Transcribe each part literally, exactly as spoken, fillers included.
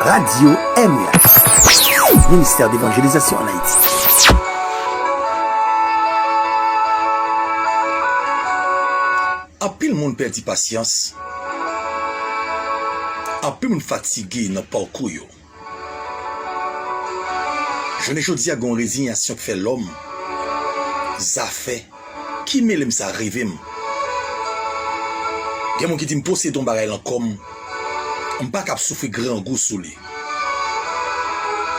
Radio M E H, Ministère d'Évangélisation en Haïti. Anpil moun pèdi pasyans. Anpil moun fatige nan pakou yo. Jounen jodi a, gen yon rezinyasyon k fè lòm, zafè, ki mele m sa rive m. Gen moun ki di m posede yon bagay lan kò m, m pa kab soufri grangou sou li.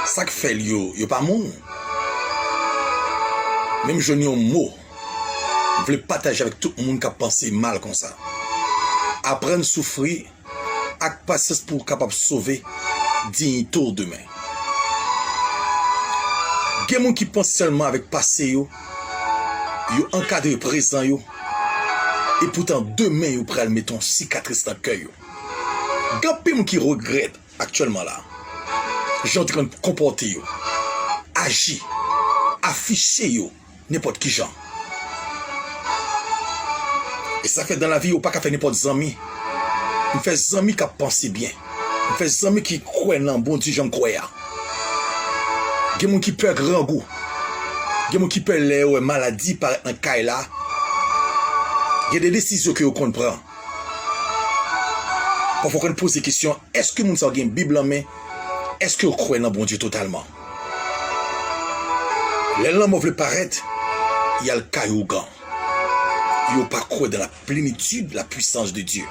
Sa k fè l yo, yo pa moun. Men m jwenn yon mo m vle pataje avèk tout moun k ap panse mal konsa. Aprann soufri ak pasyans pou w kapab sove diyite w demen. Gen moun ki panse sèlman avèk pase yo, yo ankadre prezan yo, epoutan demen yo pral mete yon sikatris nan kè yo. Gen anpil moun ki regrèt aktyèlman la, jan yo te konn konpòte yo, aji, afiche yo, nenpòt ki jan. E sa fè dan lavi, ou pa ka fè nenpòt zanmi. M fè zanmi k ap panse byen. M fè zanmi ki kwè nan Bondye jan m kwè a. Gen moun ki pè grangou. Gen moun ki pè lè yo wè maladi parèt nan kay la. Gen de desizyon ke yo konn pran. Pafwa w konn poze kesyon, èske moun sa yo gen Bib lan men? Èske yo kwè nan Bondye totalman? Lè lanmò vle parèt, y al kay ougan. Yo pa kwè dans la plénitude, la puissance de Dieu.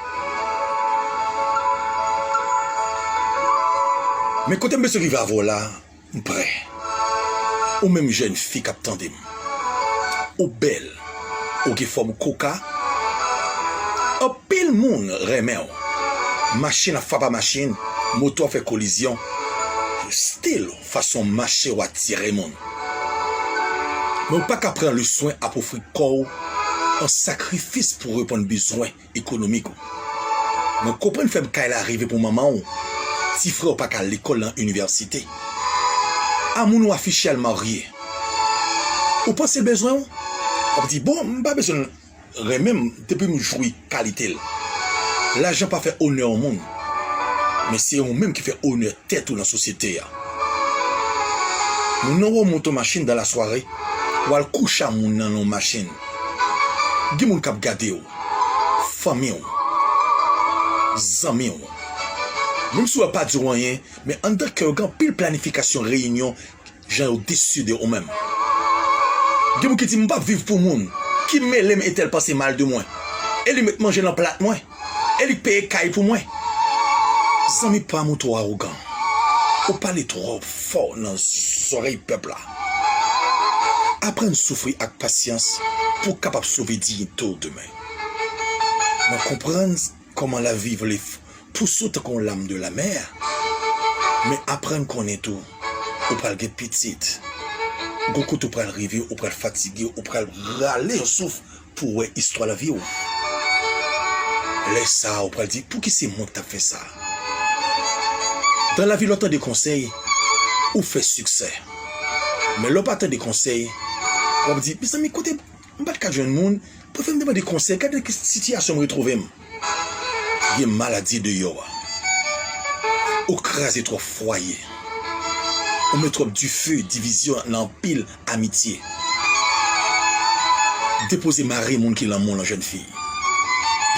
Men kote m bezwen rive avè w la, m prè. Ou menm jèn fi k ap tande m. Ou bèl. Ou gen fòm koka. Anpil moun renmen w. Machin ap frape a machin, moto ap fè kolizyon. Stil, fason w mache w atire moun. Men w pa ka pran le swen ap ofri kò w an sakrifis pou reponn bezwen ekonomik ou. Mwen konprann fèm kay la rive pou manman w. Ti frè w pa ka al lekòl nan inivèsite. A moun ou afiche al marye. Ou panse l bezwen w? W ap di, bon, m pa bezwen l renmen m depi m jwi kalite l. Lajan pa fè onè yon moun, men se ou menm ki fè onè tèt ou nan sosyete a. Moun nan wè w monte yon machin dan lasware, w al kouche a moun nan nan yon machin. Gen moun k ap gade w, fanmi w, zanmi w. Menm si w wè pa di w anyen, men anndan kè w gen anpil planifikasyon reyinyon jan yo desi de ou menm. Gen moun ki di, m p ap viv pou moun. Ki mele m entèl panse mal de mwen? E li met manje nan plat mwen? E li peye kay pou mwen? Zanmi pa m, ou twò awogan. Ou pale twò fò nan zòrèy pèp la. Aprann soufri ak pasyans pou w kapab sove diyite w demen. Mwen konprann kòman lavi vle pouse w tankou yon lam de lamè. Men aprann konnen tou, ou pral gen pitit. Gon kote ou pral rive, ou pral fatige, ou pral rale yon souf pou w wè istwa lavi w. Lè sa a, ou pral di, pouki se mwen k t ap fè sa? Dan lavi, lè w tande konsèy, ou fè siksè. Men lè w pa tande konsèy, w ap di, mezanmi, kote m pa t ka jwenn moun pou fè m te mande konsèy, gade nan ki sitiyasyon m retwouve m. Gen maladi deyò a. Ou kraze twòp fwaye. Ou met twòp dife, divizyon nan anpil amitye. Depoze mari moun ki lanmou w lan, jèn fi.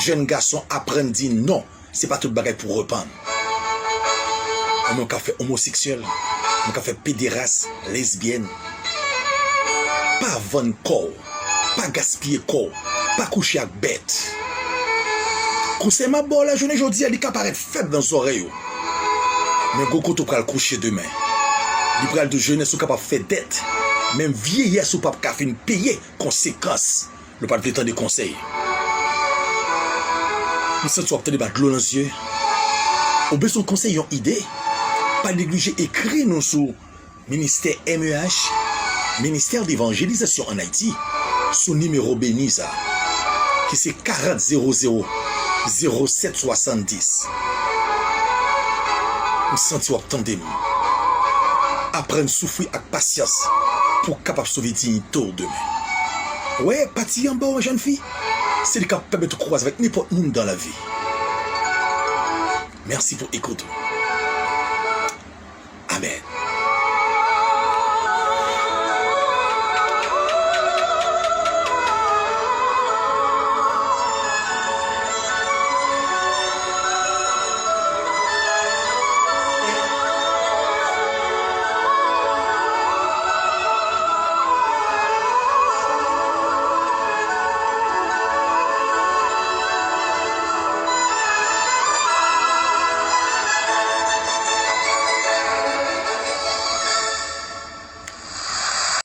Jèn gason, aprann di non. Se pa tout bagay pou repann. Yon moun ka fè omoseksyèl, moun ka fè pederas, lesbyèn. Pa vann kò w, pa gaspiye kò w, pa kouche ak bèt. Konsèy m ap ba w la jounen jodi a, li ka parèt fèb nan zòrèy ou. Men gon kote w pral kouche demen. Li pral di w jenès ou kapab fè dèt, men vyeyès ou p ap ka fin peye konsekans. Nou pa t vle tande konsèy. M santi w ap tande m ak dlo nan zye. Ou bezwen konsèy, yon ide? Pa neglije ekri nou sou Ministè M E H, Ministère d'Évangélisation en Haïti, sou nimewo beni sa, ki se karant zewo zewo zewo sèt swasanndis. M santi w ap tande m. Aprann soufri ak pasyans pou w kapab sove diyite w demen. Wè, pati anba w, jèn fi, se li k ap pèmèt ou kwaze avèk nenpòt moun dan lavi. Mèsi pou ekout ou.